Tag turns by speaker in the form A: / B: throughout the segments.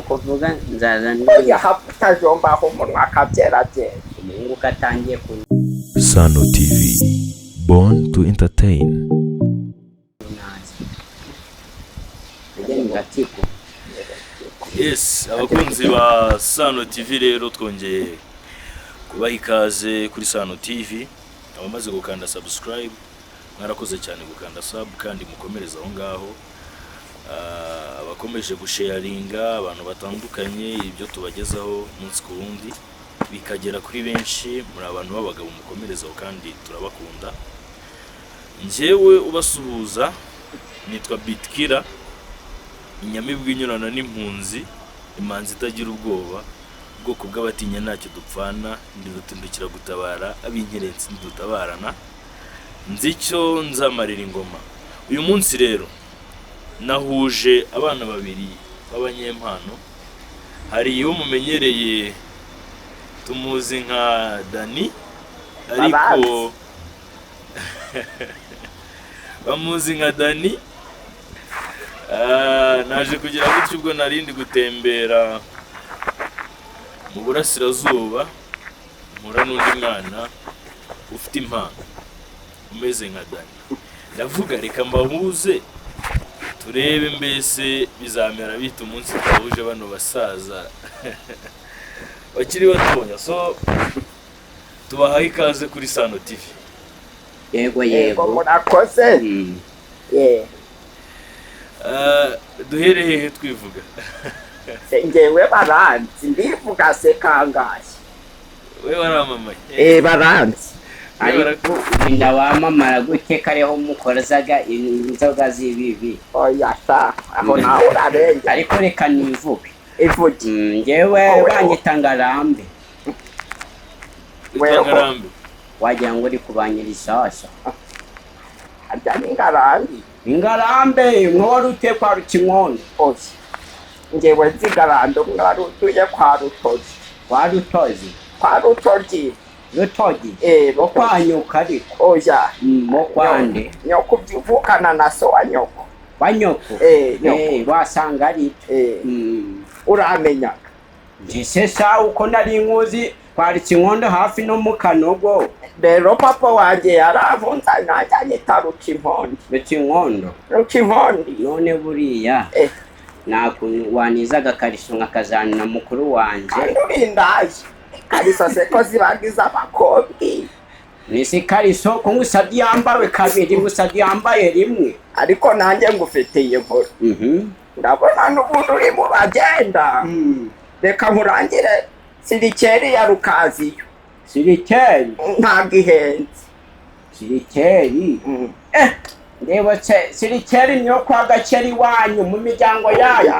A: Ukuvuga nzaza.
B: Oya, utajombaho umunwa akabyerabyera.
A: Umuhungu ko atangiye kunaza.
C: Sano TV, born to entertain.
A: Ujya mu gatsiko.
D: Yes, abakunzi ba Sano TV, rero twongeye kubaha ikaze kuri Sano TV. Abamaze gukanda subscribe, mwarakoze cyane gukanda sub, kandi mukomereze aho ngaho. Abakomeje gusharinga abantu batandukanye ibyo tubagezaho umunsi ku wundi bikagera kuri benshi, muri abantu b'abagabo, mukomerezaho kandi turabakunda. Njyewe ubasuhuza nitwa Bitkira, inyamibwa inyurana n'impunzi, imanzi itagira ubwoba, ubwoko bw'abatinya ntacyo dupfana, ndutindukira gutabara ab'inkerensi ntidutabarana, nzi icyo nzamarira ingoma. Uyu munsi rero nahuje abana babiri b'abanyempano. Hari uwo mumenyereye, tumuzi nka Dani, ariko bamuzi nka Dani. Naje kugira gutyo ubwo narindi gutembera mu burasirazuba, mpura n'undi mwana ufite impano umeze nka Dani. Ndavuga reka mbahuze turebe mbese bizamera bita umunsi twahuje bano basaza bakiri batoya. So tubahaye ikaze kuri Sano TV.
A: Yego.
B: Yego.
A: Yego.
B: Murakoze. Ye.
D: Duhere hehe twivuga?
B: Se njyewe baranzi, ndivuga se kangahe?
D: We waramamaye.
B: Eh, baranzi.
A: Ariko inda wamamara gute kariho mukorazaga inzoga z'ibibi?
B: Oya sha, aho nawe urarengera.
A: Ariko reka nivuge.
B: Ivuge.
A: Njyewe
B: Wowe-
A: banyita Ngarambe.
D: Witwa Ngarambe?
A: Wagira ngo uri kubanyira isasa.
B: Harya ni Ngarambi?
A: Ngarambe mwori utuye kwa Rukinkondo.
B: Oya, njyewe nzi Ngarambi umwe wari utuye kwa Rutozi.
A: Kwa Rutozi?
B: Kwa Rutozi.
A: Rutogi?
B: Eh.
A: Wo kwanyuka ariko?
B: Oya.
A: Wo kwande?
B: Nyoko uvukana na so wa nyoko.
A: Wa nyoko?
B: Eh, nyoko.
A: Eh, wasanga ari ibyo.
B: Eh. Uramenyaga?
A: Ndetse sa uko nari nkuzi kwa Rukinkondo hafi no mu Kanogo.
B: Rero papa wanjye yaravunze, nanjye anyita Rucimpondi.
A: Rukinkondo?
B: Rucimpondi.
A: None buriya
B: Eh.
A: nta kuntu waniza agakariso nkakazana na mukuru wanjye?
B: Kandi uri indayi, ikariso se ko zibaga iz'abakobwa?
A: Nisi kariso ko ngusabye yambawe kabiri, ngusabye yambaye rimwe.
B: Ariko nanjye ngufitiye inkuru. Ndabona n'ubundi uri mu bagenda. Reka nkurangire sirikeri ya Rukaziyo.
A: Sirikeri?
B: Ntabwo ihenze.
A: Sirikeri? Eh, ndebutse sirikeri niyo kwa Gakeri iwanyu mu miryango yayo.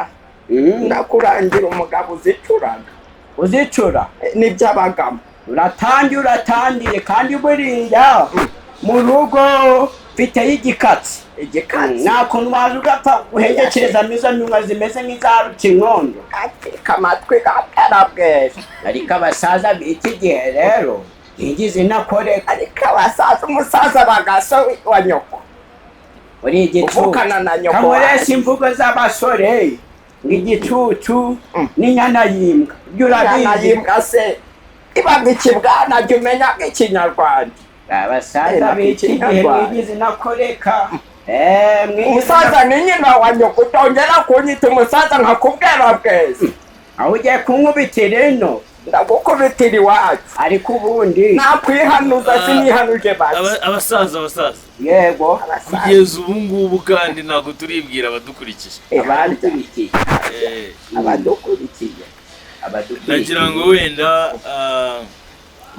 B: Oya, ndakurangira umugabo uzicuraga.
A: Uzicura?
B: Nibyo abagamo.
A: Uratangiye, uratangiye. Kandi buriya mu rugo mfiteyo igikatsi.
B: Igikatsi?
A: Nta kuntu waza ugapfa guhengekereza izo nyunga zimeze nk'iza Rukinkondo.
B: Ateka amatwi gabwerabwera.
A: Ariko abasaza b'iki gihe rero ntigize inakoreka.
B: Ariko abasaza, umusaza bagaso wa nyoko.
A: Uri igicucu.
B: Uvukana na nyoko
A: Kankoresha
B: wanjye.
A: imvugo z'abasore ngo igicucu n'inyana y'imbwa, ibyo
B: Inyana
A: urabizi.
B: y'imbwa se ibaga ikibwana? Jya umenya nk'ikinyarwanda.
A: Abasaza b'iki gihe
B: Ikinyarwanda.
A: mwigize inakoreka. Eh, mwigize.
B: Umusaza ni nyina wa nyoko. Utongera kunyita umusaza nkakubwira bweza.
A: Aho ugiye kunkubitira ino?
B: Ndagukubitira iwacu.
A: Ariko ubundi
B: Nakwihanuza, sinihanuje bake.
D: Abasaza, abasaza.
A: Yego.
D: Kugeza ubu ngubu kandi ntabwo turibwira abadukurikiye.
A: Abadukurikiye?
B: Abadukurikiye.
A: Abadukurikiye.
D: Ndagira ngo wenda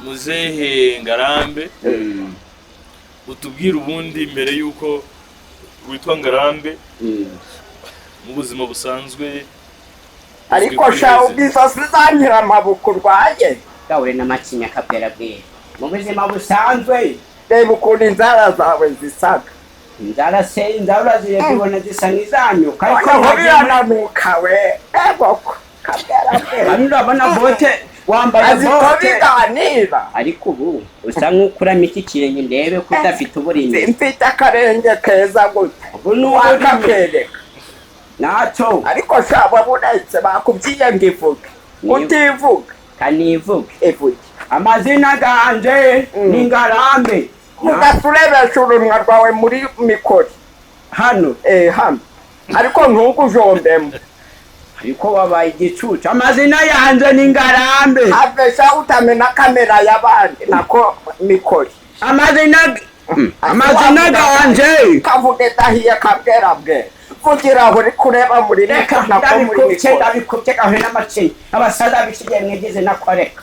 D: muzehe Ngarambe utubwire ubundi mbere y'uko witwa Ngarambe mu buzima busanzwe.
B: Ariko
D: uzwi
B: sha
D: kuri
B: ubwiza zizanyira amaboko urwaye.
A: Gahure n'amacinya akabwerabwera mu buzima busanzwe.
B: Reba ukuntu inzara zawe zisaga.
A: Inzara se, inzara urazibona zisa nk'izanyuka, ariko
B: Noneho
A: wagira-
B: birananuka we, egoko kabwerabwera.
A: Hano urabona bote wambaye
B: Azi ko
A: bote.
B: biganira.
A: Ariko ubu usa nk'ukuramo iki kirenge, ndebe ko udafite uburinzi.
B: Mfite akarenge keza gute?
A: Ubu ni uburimi.
B: Wakakereka.
A: Ntacyo.
B: Ariko sha, wabonetse bakubwiye ngo ivuge, utivuga.
A: Kanivuge.
B: Ivuge.
A: Amazina ganje ni Ngarambe.
B: Ugasurebesha urunwa rwawe muri mikoro.
A: Hano?
B: Eh, hano, ariko ntugujombemo.
A: Ariko wabaye igicucu. Amazina yanje ni Ngarambe.
B: Avesha utamena kamera y'abandi, nako mikoro.
A: Amazina ganje.
B: Kavuge dahiye, kabwera bwera, vugira aho uri kureba muri
A: Reka.
B: mikoro, nako muri
A: Ndabikubye.
B: mikoro.
A: Ndabikubye gahe n'amacinya. Abasaza bisigaye mwigize nakoreka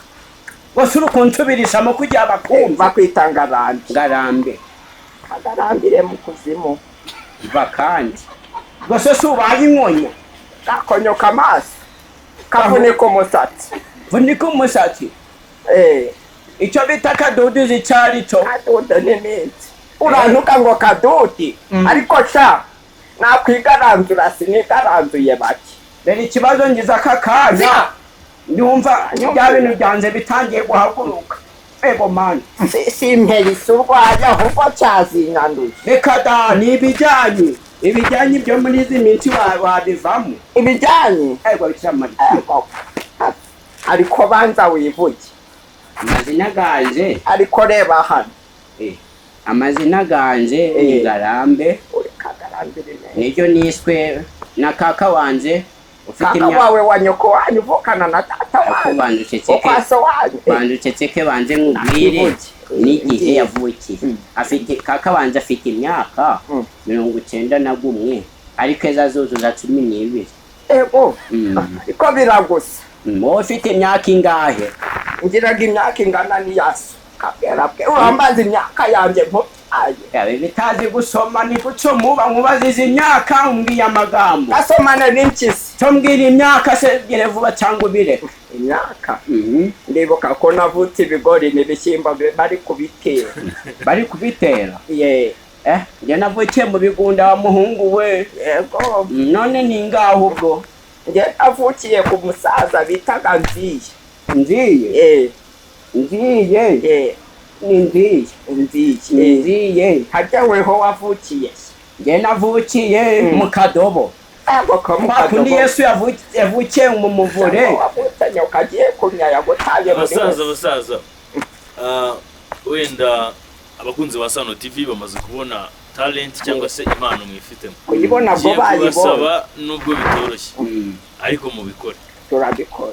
A: gusa uri kunsubirishamo kugira bakumva.
B: Bakwita Ngarambe.
A: Ngarambe.
B: Kagarambire mu kuzimu.
A: Iva kandi gusa si ubaye inkonya.
B: Gakonyoka amaso, kavunika umusatsi.
A: Vunika umusatsi.
B: Eh.
A: Icyo bita akaduduzi icyo ari cyo.
B: Kadudu n'iminsi urantuka ngo kadudi, ariko sha nakwigaranzura, sinigaranzuye bake.
A: Dore ikibazo ngize aka kanya, ndumva bya bintu byanjye bitangiye guhaguruka. Ego mani.
B: Simpeyise urwaye, ahubwo cyazinyanduye.
A: Reka da, ni ibijyanye byo muri izi minsi wabivamo.
B: Ibijyanye?
A: Ego bikiramariya.
B: Ego. Ariko banza wivuge.
A: Amazina ganje.
B: Ariko reba hano.
A: Amazina ganje ni Ngarambe.
B: Uri kagarambire neza.
A: Niryo niswe na kaka wanje ufite
B: Kaka
A: imyaka
B: wawe wa nyoko wanyu, uvukana na data wanyu?
A: Banza uceceke.
B: Ukwaso wanyu.
A: Banza uceceke, banze nkubwire.
B: Nakivuge.
A: N'igihe yavukiye. Afite kaka wanje afite imyaka 91, ariko ejo azuzuza 12.
B: Ego. Ariko biragusa.
A: Wowe ufite imyaka ingahe?
B: Ngiraga imyaka ingana n'iyaso, kabwera bwe urambaza imyaka yanjye nkubyaye.
A: Yawe bitazi gusoma ni guco muba nkubaza izi myaka umbwiye amagambo.
B: Gasomane n'impyisi.
A: Cyo mbwira imyaka se, gere vuba cyangwa ubireke.
B: Imyaka, ndibuka ko navutse ibigori n'ibishyimbo bari kubitera.
A: Bari kubitera?
B: Ye.
A: Eh, njye navukiye mu bigunda wa muhungu we.
B: Yego.
A: None ni ngaho ubwo?
B: Njye navukiye ku musaza bitaga Nziye.
A: Nziye?
B: Eh.
A: Nziye?
B: Eh.
A: Ni Nziye?
B: Nziye.
A: Nziye.
B: Harya weho wavukiye?
A: Njye navukiye mu kadobo.
B: Ego, ko mu
A: Kwa kundi
B: kadobo.
A: Yesu yavukiye mu muvure.
B: Wavutse nyoka agiye kumya yagutaye muri
D: Abasaza,
B: wese.
D: abasaza. Ah, wenda abakunzi ba Sano TV bamaze kubona talent cyangwa se impano mwifitemo.
B: Kuyibona bwo
D: Ngiye
B: bayibonye.
D: kubasaba, nubwo bitoroshye, ariko mubikore.
B: Turabikora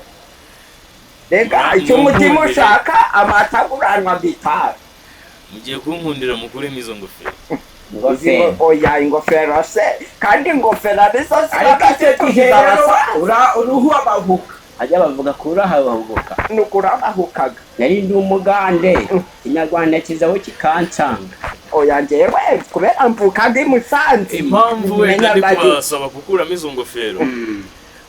B: rega, icyo umutima ushaka amata guranwa bitari.
D: Mugiye kunkundira mukuremo izo ngofero.
A: Ingofero?
B: Oya, ingofero se kandi, ingofero arizo
A: Ariko
B: zibaga
A: icyo gihe
B: zitugize
A: rero
B: abasaza.
A: uruhu abahuka hajya bavuga ko urahabahuka.
B: Ni ukurabahukaga.
A: Nari ndi umugande, ikinyarwanda kizaho kikansanga.
B: Oya, njyewe kubera mvuka ndi Musanze.
D: Impamvu wenda ndi
B: Menyaga
D: kubasaba gukuramo izo ngofero,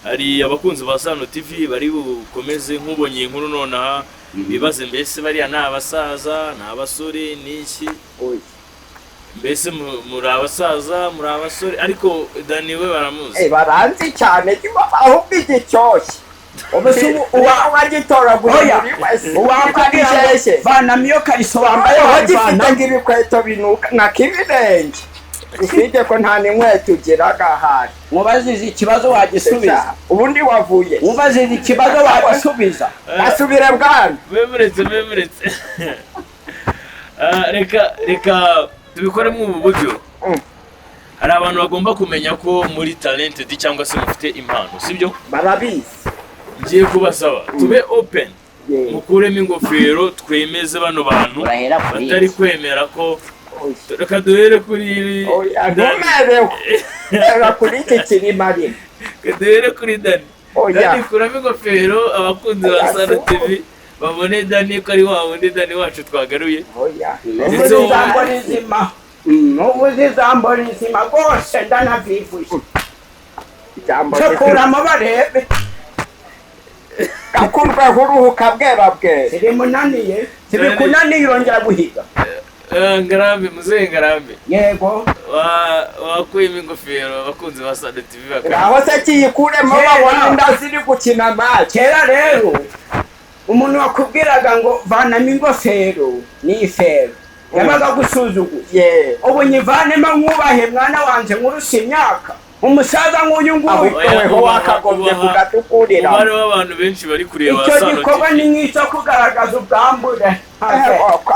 D: hari abakunzi ba Sano TV bari bukomeze nk'ubonye iyi nkuru nonaha bibaze: mbese bariya ni abasaza, ni abasore, ni iki?
B: Oya.
D: Mbese muri abasaza, muri abasore? Ariko Dani we baramuzi.
B: Eh, baranzi cyane, ahubwo igicyoshye
A: Ubu se
B: uwa wagitoraguye
A: Oya,
B: muri wese
A: uwakubwira
B: ukagishyeshye.
A: Vanamo iyo kariso wambaye.
B: Wambaye gifite
A: wayivana.
B: ng'ibikweto binuka nak'ibirenge, usibye ko nta n'inkweto ugiraga ahari.
A: Mubazize ikibazo wagisubiza?
B: Ubundi wavuye?
A: Mubazize ikibazo wagisubiza?
B: Gasubire bwana.
D: Bemuretse, bemuretse. Ah, reka tubikoremo ubu buryo. Hari abantu bagomba kumenya ko muri talented cyangwa se mufite impano, sibyo?
B: Barabizi.
D: Ngiye kubasaba tube open,
B: Yeah.
D: mukuremo ingofero, twemeze bano bantu
A: Urahera kuri
D: batari
A: iki?
D: kwemera ko.
B: Oya.
D: Reka duhere kuri
B: Oya,
D: Dani.
B: ntumerewe hera kuri iki kirima rimwe.
D: Reka duhere kuri Dani.
B: Oya.
D: Dani, kuramo ingofero, abakunzi ba
B: Oya,
D: Sano
B: si-
D: TV babone Dani ko ari wa wundi Dani wacu twagaruye.
B: Oya.
D: Ndetse
A: Uvuze
D: wowe-
A: ijambo rizima. Uvuze ijambo rizima rwose, ndanavivuye.
B: Ijambo
A: Cyo kuramo barebe.
B: gakurweho uruhu kabwera bwera.
A: Sirimunaniye, sibikunaniye, urongera guhiga.
D: Eh, Ngarambe, muzehe Ngarambe.
A: Yego.
D: Wakuyemo ingofero, abakunzi ba Sano TV bakaba
B: Ngaho se kiyikuremo.
A: Kera.
B: Babona inda ziri gukina match.
A: Kera rero umuntu wakubwiraga ngo vanamo ingofero ni ifero, yabaga agusuzuguye.
B: Ye.
A: Ubu nyivanemo nkubahe mwana wanje nkurusha imyaka. Umusaza nk'uyu nguyu.
B: Ahubwo weho wakagombye kugatukurira.
D: Umubare w'abantu benshi bari kureba
A: Icyo
D: Sano
A: gikorwa
D: TV.
A: ni nk'icyo kugaragaza ubwambure.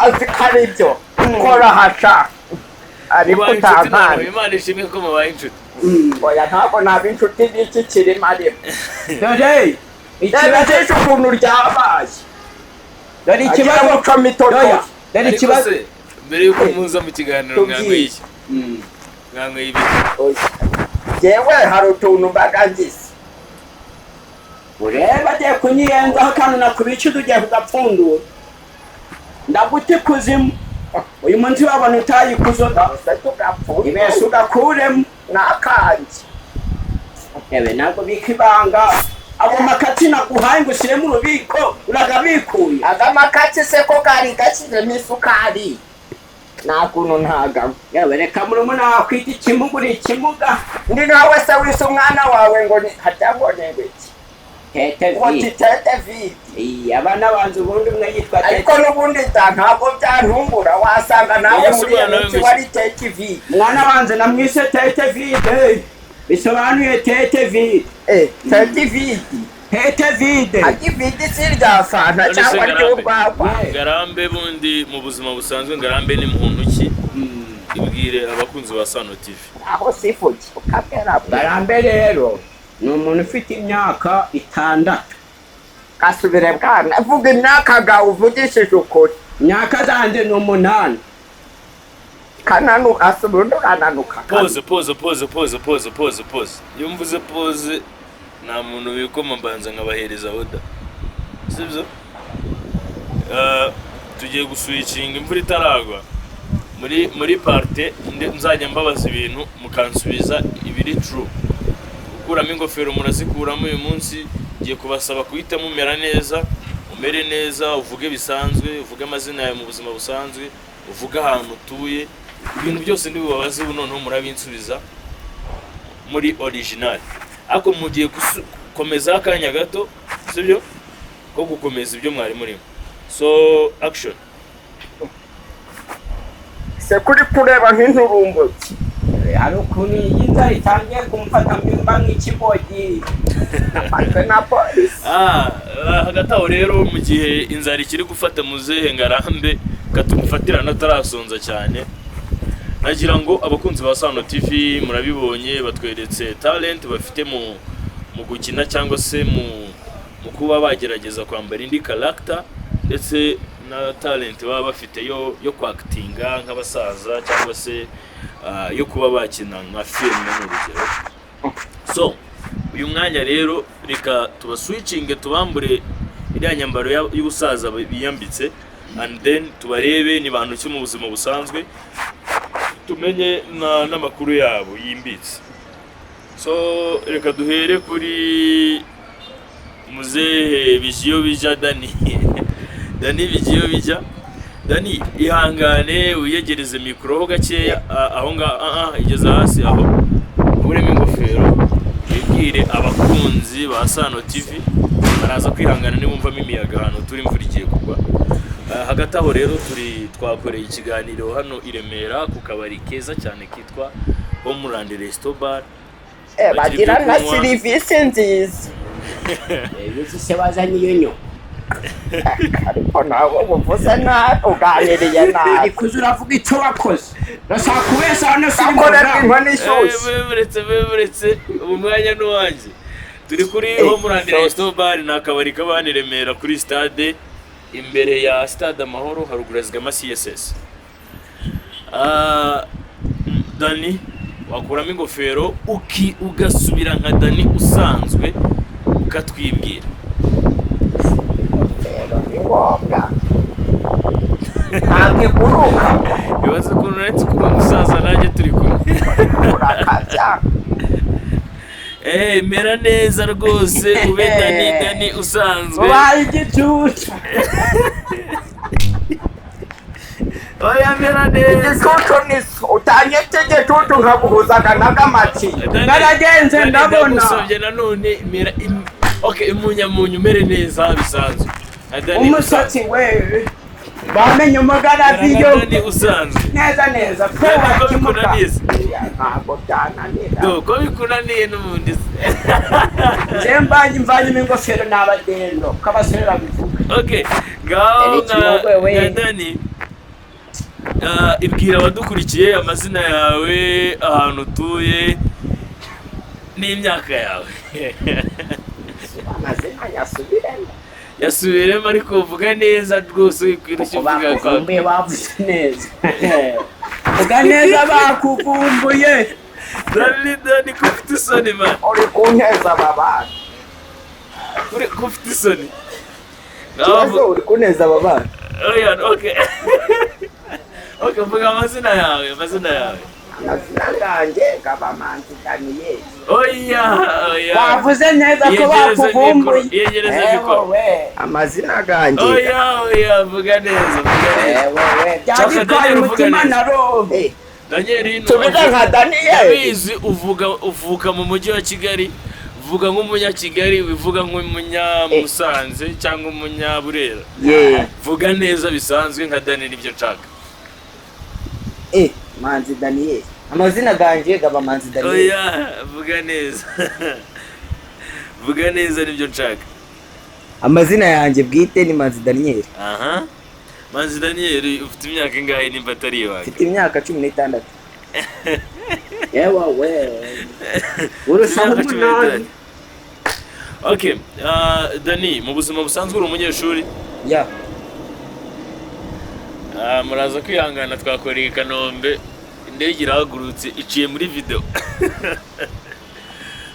B: Azi ko ari byo kora hasha, ariko
D: Mubaye inshuti
B: utankana.
D: nawe, Imana ishimwe ko mubaye inshuti.
B: Oya, ntabwo naba inshuti n'iki kirimo, ariko
A: Dore ikibazo.
B: reba ukuntu ryabaye.
A: Dore
B: Agira
A: ikibazo.
B: muco mitoto.
A: Oya, dore
D: Ariko
A: ikibazo.
D: se mbere yuko muza mu kiganiro,
B: Tubwiye.
D: mwanyweye iki? Mwanyweye ibiki?
B: Oya. Jewe hari utuntu mbaga ngize.
A: Ureba, agiye kunyiyenzaho kandi nakubicuza, ugiye kugapfundura ndaguta ikuzimu. Uyu munsi wabona utayikuzo da.
B: Gusa tugapfuye.
A: Ibese ugakuremo.
B: N'akanjye.
A: Ewe, ntabwo bika ibanga. Abo makatsi naguhaye ngo ushyire mu rubiko, uragabikuye.
B: Agamakatsi se ko kari gashyizemo isukari, nta kuntu ntagamo.
A: Yewe, reka murumuna wakwita ikimuga, uri ikimuga.
B: Ndi nawe se wise umwana wawe ngo ni harya ngo ni ibiki?
A: Tete.
B: Ngo
A: Vidi.
B: titete vidi.
A: Iyi, abana banze ubundi umwe yitwa
B: Ariko
A: Tete.
B: n'ubundi da ntabwo byantungura wasanga nawe
D: Yesu,
B: muri iyo
D: umwana we
B: minsi
D: ngo
B: wari tete vidi.
A: Mwana wanze namwise Tete Vide, bisobanuye Tete Vide.
B: Eh, tete vidi.
A: Tete Vide.
B: Ariko ividi si irya fanta
D: None se
B: cyangwa
D: Ngarambe?
B: ry'urwagwa.
D: Ngarambe, bundi mu buzima busanzwe Ngarambe ni muntu ki? Ibwire abakunzi ba Sano TV.
B: Aho sifuki ukabwera.
A: Ngarambe rero ni umuntu ufite imyaka 6.
B: Kasubire bwana, vuga imyaka gawe uvugishije ukuri.
A: Imyaka zanjye ni 8.
B: Kananuka, asubira undi urananuka.
D: Pause, pause, pause, pause, pause, pause, pause. Iyo mvuze pause, nta muntu wikoma, mbanza nkabahereza order, sibyo? Tugiye guswitchinga imvura itaragwa muri part nzajya mbabaza ibintu mukansubiza ibiri true. Gukuramo ingofero murazikuramo. Uyu munsi ngiye kubasaba guhita mumera neza, umere neza, uvuge bisanzwe, uvuge amazina yawe mu buzima busanzwe, uvuge ahantu utuye, ibintu byose ndibubabaze ubu noneho murabinsubiza muri original. Ariko mugiye gukomeza akanya gato, sibyo, ko gukomeza ibyo mwari murimo. So, action.
B: Se kuri kureba nk'inturumbutsi?
A: Hari ukuntu iyi nzara itangiye kumfata mba nk'ikibogi.
B: Afashwe na polisi.
D: Hagati aho rero, mu gihe inzara ikiri gufata muzehe Ngarambe, katumufatirana atarasonza cyane, nagira ngo abakunzi ba Sano TV murabibonye, batweretse talent bafite mu gukina cyangwa se mu kuba bagerageza kwambara indi character, ndetse na talent baba bafite yo kwactinga nk'abasaza cyangwa se yo kuba bakina nka filime n'urugero. So uyu mwanya rero reka tubaswitchinge, tubambure iriya nyambaro y'ubusaza biyambitse, and then tubarebe ni bantu ki mu buzima busanzwe, tumenye n'amakuru yabo yimbitse. So reka duhere kuri muzehe Bijiyo Bija Dani. Dani Bijiyo Bija, Dani, ihangane wiyegereze mikoro ho gakeya, aho ngaho, igeze hasi aho, ukuremo ingofero, wibwire abakunzi ba Sano TV. Baraza kwihangana nibumvamo imiyaga ahantu turi, imvura igiye kugwa. Hagati aho rero turi twakoreye ikiganiro hano i Remera ku kabari keza cyane kitwa Homeland Resto Bar.
B: Bagira
D: Bagira
B: na
D: ibyo kunywa.
B: serivisi nziza.
A: Bizi se wazanye iyo nyo?
B: Ariko nawe ubuvuze nabi, uganiriye nabi.
A: Ariko uzi uravuga icyo wakoze, urashaka kubeshya hano si
B: Akorerwa inkono ishyushye.
D: Buretse, buretse, ubu mwanya n'uwanjye. Turi kuri Homeland Resto Bar, ni akabari kaba hano i Remera kuri stade, imbere ya stade Amahoro, haruguru ya Zigama CSS. Dani, wakuramo ingofero uki ugasubira nka Dani usanzwe, ukatwibwira.
B: Rero ni ngombwa, ntabwo iguruka.
D: Bibaze ukuntu uretse kuba umusaza nanjye turi kumwe.
B: Urakabya.
D: Mera neza rwose, ube Dani, Dani usanzwe.
A: Ubaye igicucu.
D: Oya, mera neza.
B: Igicucu ni so utanyetse igicucu nkaguhuzaga n'agamaki.
D: Dani,
A: Naragenze
D: Dani,
A: ndabona.
D: ndagusabye nanone mera okay, imunyamunyu, umere neza bisanzwe. Nka Dani.
A: Umusatsi we bamenye umugaraviyo.
D: Dani usanzwe.
A: Neza neza pe.
D: Dani, ko
A: Wakimuka.
D: bikunaniza.
B: Oya, ntabwo byananira.
D: Do ko bikunaniye n'ubundi se.
A: Nje mbanye mvanyemo ingofero n'abadendo ko abasore babivuga.
D: Okay, ngaho
A: Yari
D: nka
A: ikimogwe we.
D: nka Dani, ibwira abadukurikiye amazina yawe, ahantu utuye n'imyaka yawe.
B: Amazina yasubiremo.
D: Yasubiremo, ariko uvuga neza rwose, wikwirushya
A: Kuko
D: uvuga kwa
A: bakuvumbuye, bavuze neza, vuga neza, bakuvumbuye.
D: Dani, Dani, ko ufite isoni, man?
B: Uri kunteza aba bana.
D: Uri ko ufite isoni? Ngaho
B: Ikibazo, uri kuneza aba bana.
D: Oya, okay, vuga amazina yawe, amazina yawe.
B: Amazina ganjye Gabamanzi Daniyeli.
D: Oya, oya.
A: Bavuze neza ko
D: Yegereze
A: bakuvumbuye.
D: mikoro, yegereze mikoro.
A: Ewe.
B: Amazina ganjye.
D: Oya, oya, vuga neza, vuga neza.
A: Ewe,
D: Shaka
A: byagitwaye
D: Daniel, uvuga
A: umutima
D: neza.
A: na roho.
B: Eh,
D: Daniel,
B: tubize nka Daniyeli.
D: Ndabizi uvuga, uvuka mu mujyi wa Kigali. Vuga nk'umunyakigali, wivuga nk'umunyamusanze cyangwa umunyaburera.
B: Ye.
D: Vuga neza bisanzwe nka Daniel, ibyo nshaka.
B: Eh, Manzi Daniyeli, amazina ganjye Gabamanzi Daniyeli.
D: Oya, vuga neza, vuga neza, nibyo nshaka.
B: Amazina yanjye bwite ni Manzi Daniyeli.
D: Aha, Manzi Daniel, ufite imyaka ingahe nimba atari ibanga?
B: Mfite imyaka 16.
A: Yewe we, urushaho
D: Imyaka cumi
A: 8.
D: n'itandatu. Okay, Dani, mu buzima busanzwe uri umunyeshuri?
B: Ya.
D: Muraza kwihangana, twakoreye i Kanombe, indege irahagurutse iciye muri video.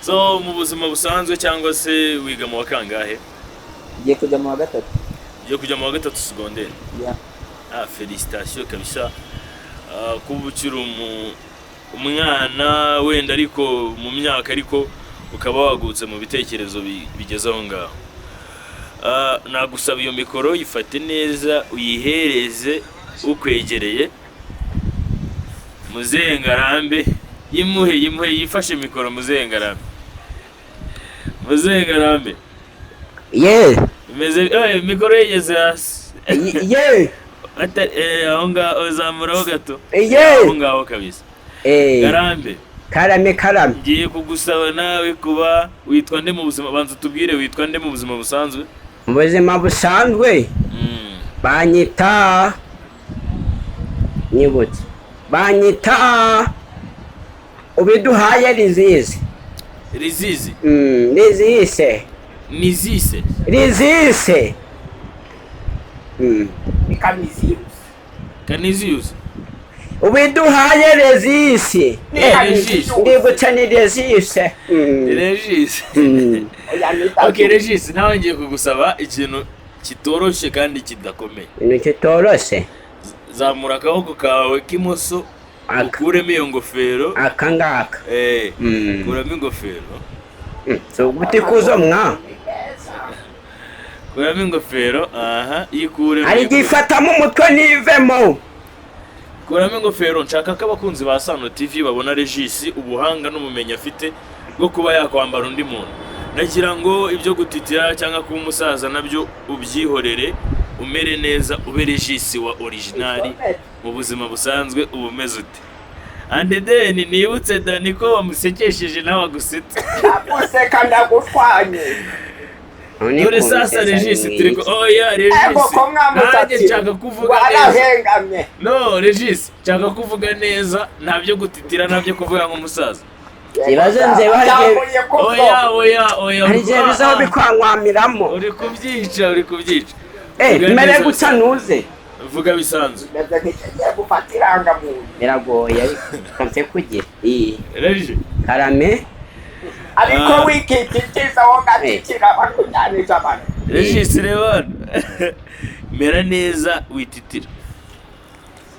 D: So mu buzima busanzwe cyangwa se wiga mu wa kangahe?
B: Ngiye kujya mu wa gatatu.
D: Ugiye kujya mu wa gatatu segonderi?
B: Ya.
D: Ah, félicitations kabisa. Kuba ukiri umwana wenda ariko mu myaka, ariko ukaba wagutse mu bitekerezo bigeze aho ngaho. Nagusaba iyo mikoro yifate neza, uyihereze ukwegereye. Muzehe Ngarambe, yimuhe, yimuhe, yifashe mikoro. Muzehe Ngarambe, Muzehe Ngarambe.
B: Ye.
D: Bimeze mikoro yigeze hasi.
B: Ye.
D: Aho ngaho, zamuraho gato.
B: Ye.
D: Aho ngaho kabisa. Ngarambe.
A: Karame, karame.
D: Ngiye kugusaba nawe kuba witwa nde mu buzima, banza utubwire witwa nde mu buzima busanzwe.
A: Mu buzima busanzwe banyita, nyibutse, banyita Ubiduhaye Rizizi.
D: Rizizi?
A: Rizise.
D: Nizise?
A: Rizise.
D: Kaniziyusi?
A: Ubiduhaye Rezisi.
D: Regis.
A: Ndibutse ni Rezise.
D: Regis. Okay, Regis, nawe ngiye kugusaba ikintu kitoroshye kandi kidakomeye.
A: Ibintu kitoroshe?
D: Zamura akaboko kawe k'imoso.
A: Aka.
D: Ukuremo iyo ngofero.
A: Aka ngaka?
D: Eh. Kuramo ingofero.
A: So gute kuzo mwa?
D: Kuramo ingofero, aha, yikuremo.
A: Hari igihe ifatamo umutwe nivemo.
D: Kuramo ingofero, nshaka ko abakunzi ba Sano TV babona Regis, ubuhanga n'ubumenyi afite bwo kuba yakwambara undi muntu. Nagira ngo ibyo gutitira cyangwa kuba umusaza nabyo ubyihorere, umere neza, ube Regis wa original. Mu buzima busanzwe uba umeze ute? And then nibutse Dani ko wamusekesheje nawe agusetse.
B: Ndaguseka, ndagutwanye.
D: Dore sasa Regis turi ko, oya Regis,
B: Ego ko
D: nanjye
B: mwamusatsi
D: nshaka kuvuga neza.
B: Warahengamye.
D: No, Regis, nshaka kuvuga neza, nta byo gutitira, nta byo kuvuga nk'umusaza.
A: Ikibazo nzewe hari igihe
B: Cyanguriye ko
D: Oya, oya, oya.
A: hari igihe bizaho bikwankwamiramo.
D: Uri kubyica, uri kubyica.
A: Eh,
D: Vuga
A: mere
D: neza
A: guca
D: bisanzwe.
A: ntuze.
D: Vuga bisanzwe.
B: Meze nk'ikigiye gufata irangamuntu.
A: Biragoye ariko nse kugira iyi.
D: Regis.
A: Karame.
B: Ariko
D: Ah.
B: wikikitiza wo gatikira bakujyanije abantu.
D: Regis, reba hano. Mera neza, wititira.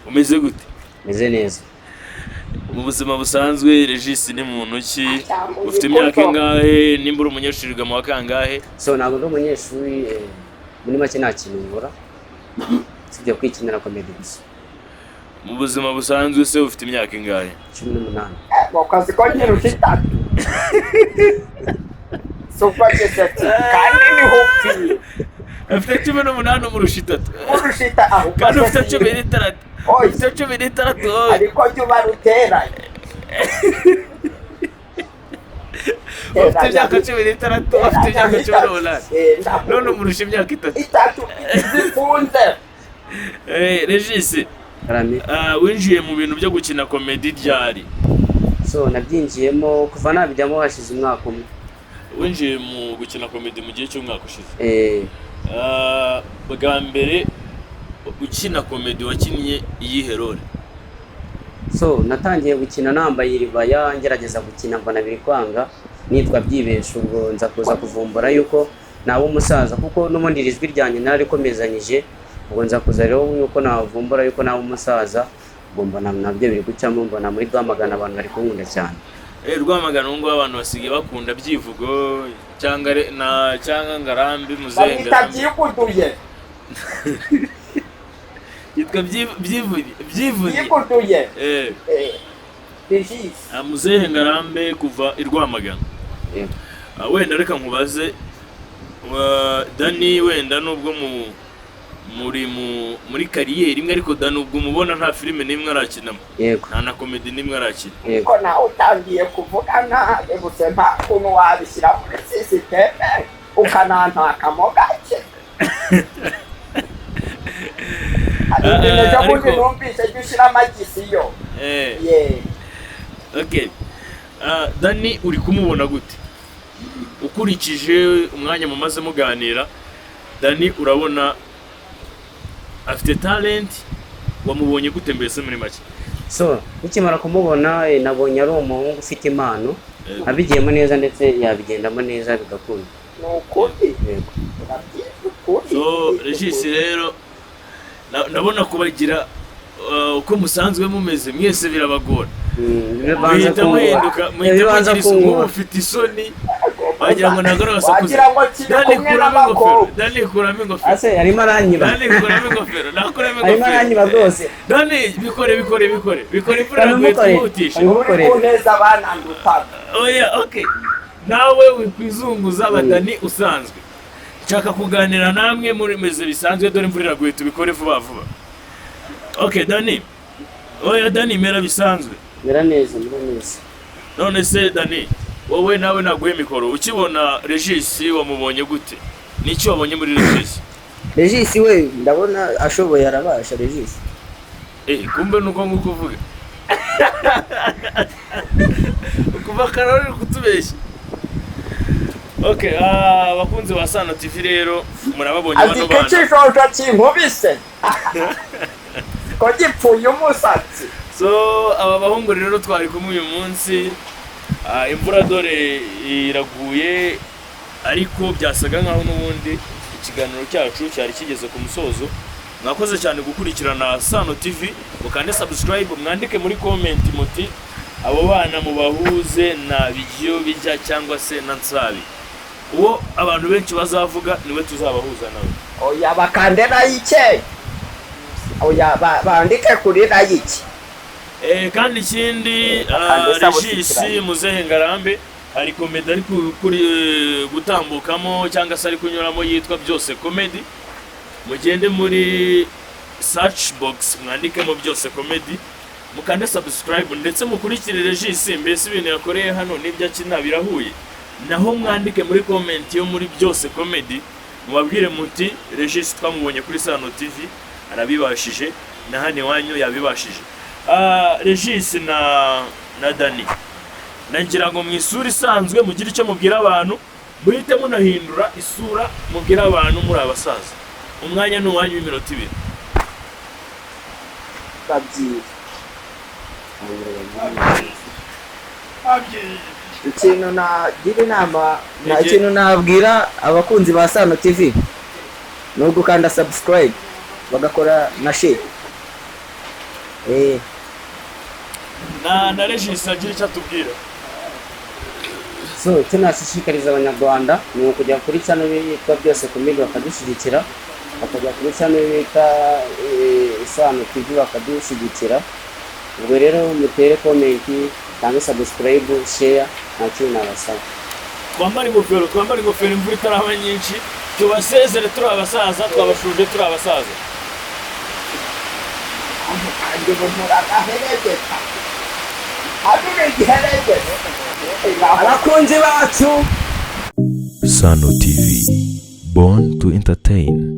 D: Umeze gute?
A: Meze neza.
D: Mu buzima busanzwe Regis ni muntu ki? Ufite imyaka ingahe? Nimba uri umunyeshuri, wiga mu wa kangahe?
A: So ntabwo ndi umunyeshuri, muri make nta kintu nkora usibye kwikinira comedy gusa.
D: Mu buzima busanzwe se ufite imyaka ingahe?
A: 18.
B: Mu kazi ko ntirusha itatu, si ubwo gisetse kandi niho upfiye.
D: Afite 18, umurusha 3.
B: Urusha itatu aho.
D: Kandi ufite 16.
B: Oya.
D: Ufite 16 wowe.
B: Ariko jya uba ruteranye.
D: Ufite imyaka 16, afite imyaka 18. None umurusha imyaka 3.
B: 3 zifunze.
D: Regis,
A: Karame.
D: winjiye mu bintu byo gukina komedi ryari?
A: So nabyinjiyemo kuva nabijyamo hashize umwaka umwe.
D: Winjiye mu gukina komedi mu gihe cy'umwaka ushize. Bwa mbere ukina komedi wakinnye iyihe role?
A: So natangiye gukina nambaye iribaya, ngerageza gukina mbona biri kwanga, nitwa Byibesha. Ubwo nza kuza kuvumbura yuko naba umusaza, kuko n'ubundi iri jwi ryanjye narikomezanyije. Ubwo nza kuza rero yuko navumbura yuko naba umusaza, ubwo mbona nabyo biri gucamo, mbona muri Rwamagana abantu bari kunkunda cyane.
D: Rwamagana ubu ngubu abantu basigaye bakunda Byivugo cyangwa na cyangwa Ngarambe, muzehe
B: Bamwita
D: Ngarambe.
B: Byiguduye.
D: Yitwa Byivuye.
B: Byiguduye. Regis.
D: Muzehe Ngarambe kuva i Rwamagana.
A: Yego.
D: Wenda reka nkubaze, Dani, wenda nubwo muri muri kariyeri imwe, ariko Dani ubwo umubona nta filime n'imwe arakinamo.
A: Yego.
D: Nta na komedi n'imwe arakina.
A: Yego.
B: Ko nawe utangiye kuvuga nabi gusa, nta kuntu wabishyira muri sisiteme ukanantakamo gake. Hari ibintu ejo bundi numvise jya ushyira amagisiyo.
D: Okay. Dani uri kumubona gute? Ukurikije umwanya mumaze muganira, Dani urabona afite talent, wamubonye gute mbese muri make?
A: So ukimara kumubona, nabonye ari umuhungu ufite impano, abigiyemo neza ndetse yabigendamo neza bigakunda.
B: Ni ukuri.
A: Yego.
B: Urabyiza ukuri.
D: So Regis rero ndabona kubagira uko musanzwe mumeze mwese birabagora.
A: Bibanza
D: Muhita
A: kungora.
D: muhinduka, muhita
A: Bibanza
D: mugira isuku,
A: kungora.
D: mufite isoni wagira ngo ntabwo ari abasakuza.
B: Wagira ngo kiri
D: Dani
B: kumwe
D: kuramo
B: n'abakobwa.
D: ingofero, Dani kuramo ingofero.
A: Ase arimo aranyiba.
D: Dani kuramo ingofero, nakuramo
A: Arimo
D: ingofero.
A: aranyiba rwose.
D: Dani bikore bikore bikore bikore, imvura iraguye
A: Kabimukorere.
D: twihutishe.
B: Uri
A: Kabimukorere.
B: kunteza abanandutaga.
D: Oya, okay. Nawe wikwizunguza abadani usanzwe. Nshaka kuganira namwe muri meze bisanzwe, dore imvura iraguye tubikore vuba vuba. Okay, Dani. Oya Dani, mera bisanzwe.
A: Mera neza, mera neza.
D: None se Dani, wowe nawe naguhe mikoro, ukibona Regis wamubonye gute? Niki wabonye muri Regis?
E: Regis we ndabona ashoboye, arabasha Regis.
D: Kumbe nuko nguko uvuga. Kuva karori uri kutubeshya. Okay, abakunzi ba Sano TV rero murababonye bano
B: Azi ko
D: bana.
B: ikijojo kinkubise ko gipfuye umusatsi.
D: So aba bahungu rero twari kumwe uyu munsi, imvura dore iraguye, ariko byasaga nkaho n'ubundi ikiganiro cyacu cyari kigeze ku musozo. Mwakoze cyane gukurikirana Sano TV, mukande subscribe, mwandike muri comment muti abo bana mubahuze na Bigiyo Bijya cyangwa se na Nsabi. Uwo abantu benshi bazavuga niwe tuzabahuza nawe.
B: Oya bakande like. Oya bandike kuri like.
D: Kandi ikindi,
B: Bakande
D: Regis
B: subscribe.
D: Muzehe Ngarambe hari komedi ari gutambukamo cyangwa se ari kunyuramo yitwa Byose Comedy. Mugende muri search box mwandikemo Byose Comedy, mukande subscribe ndetse mukurikire Regis, mbese ibintu yakoreye hano n'ibyo akina birahuye. Naho mwandike muri comment yo muri Byose Comedy mubabwire muti Regis twamubonye kuri Sano TV arabibashije, na hano iwanyu yabibashije. Regis na Dani, nagira ngo mu isura isanzwe mugire icyo mubwira abantu, muhite munahindura isura mubwira abantu muri abasaza. Umwanya ni uwanyu w'iminota 2.
B: Babyiye.
E: Ikintu nagira inama, nta kintu nabwira abakunzi ba Sano TV ni ugukanda subscribe bagakora na share.
D: Na Regis agira icyo atubwira.
A: So icyo nashishikariza abanyarwanda ni ukujya kuri channel yitwa Byose Comedy bakadushyigikira, bakajya kuri channel bita Isano TV bakadushyigikira. Ubwo rero mutere comment, tange subscribe, share, nta kintu nabasaba.
D: Twambare ingofero, twambare ingofero imvura itaraba nyinshi, tubasezere turi abasaza, twabashuje turi abasaza.
B: Kandi ubu muragaheregeta. Hano uri igiherenge.
E: Abakunzi bacu.
C: Sano TV, born to entertain.